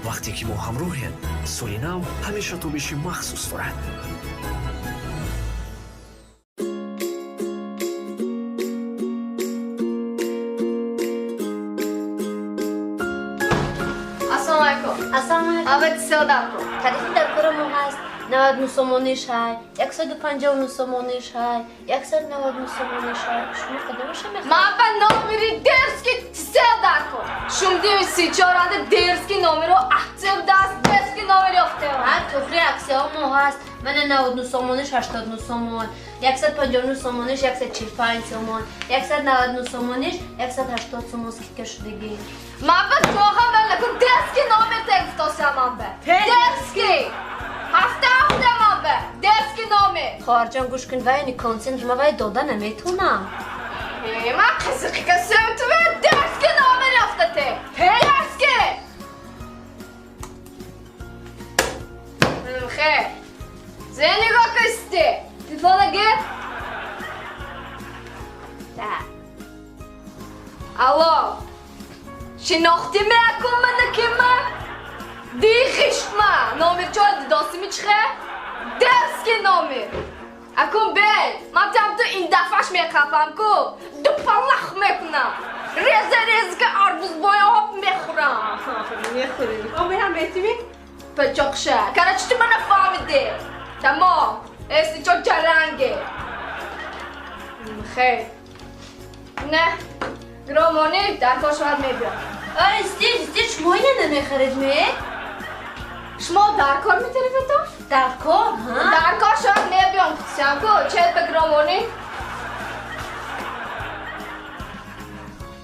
Вақте ки мо ҳамроҳем, соли нав ҳамеша тобиши махсус дорад. Ассалому алайкум. Ассалому алайкум. Аввал сел даркор. Тарифи даркора мо ҳаст. 99 сомониш ҳай, 159 сомониш ҳай, 199 сомониш ҳай. Шумо кадомаша мехоҳед? Ман ба номери дерски сел даркор. Шумдиви сичоранда дерски номеро ахтив даст дерски номер ёфтем. Ҳа, туғри аксияҳо мо ҳаст. Мана 99 сомониш 89 сомон, 159 сомониш 145 сомон, 199 сомониш 180 сомон скидка шудагӣ. Ман ба гоҳа валакун дерски номер те гуфтосям ман ба. Дерски! Ҳафта ҳафта ман ба. Дерски номер. Хоҳарҷон, гӯш кун, вай ни консент ма вай дода наметонам. Э, ман қизиқи касем ту дерски номер ёфта те. Дерски! Хе. Зе нигоҳ кисти. Телефона гир. Да. Алло. Шинохтӣ меакун мана кима? Дихишма. Номер чо дидосими чихе? Дерски номер. Акун бел. Ман там ту ин дафъаш меқафам ку. Дупалах мекунам. Реза резка арбузбоя об мехӯрам. Мехӯрӣ. Оби ҳам метими? Пачоқша. Короче, ту мана фаҳмидӣ. Тамом. Эси чо ҷаранге. Хейр. Не. Громонӣ дар кор шояд мебиёд. Ай, исти, исти, шумо ина намехаред ме? Шумо дар кор метелефонтон? Дар кор, ҳа? Дар кор шояд мебиём, хусиям ку. Чет ба громонӣ.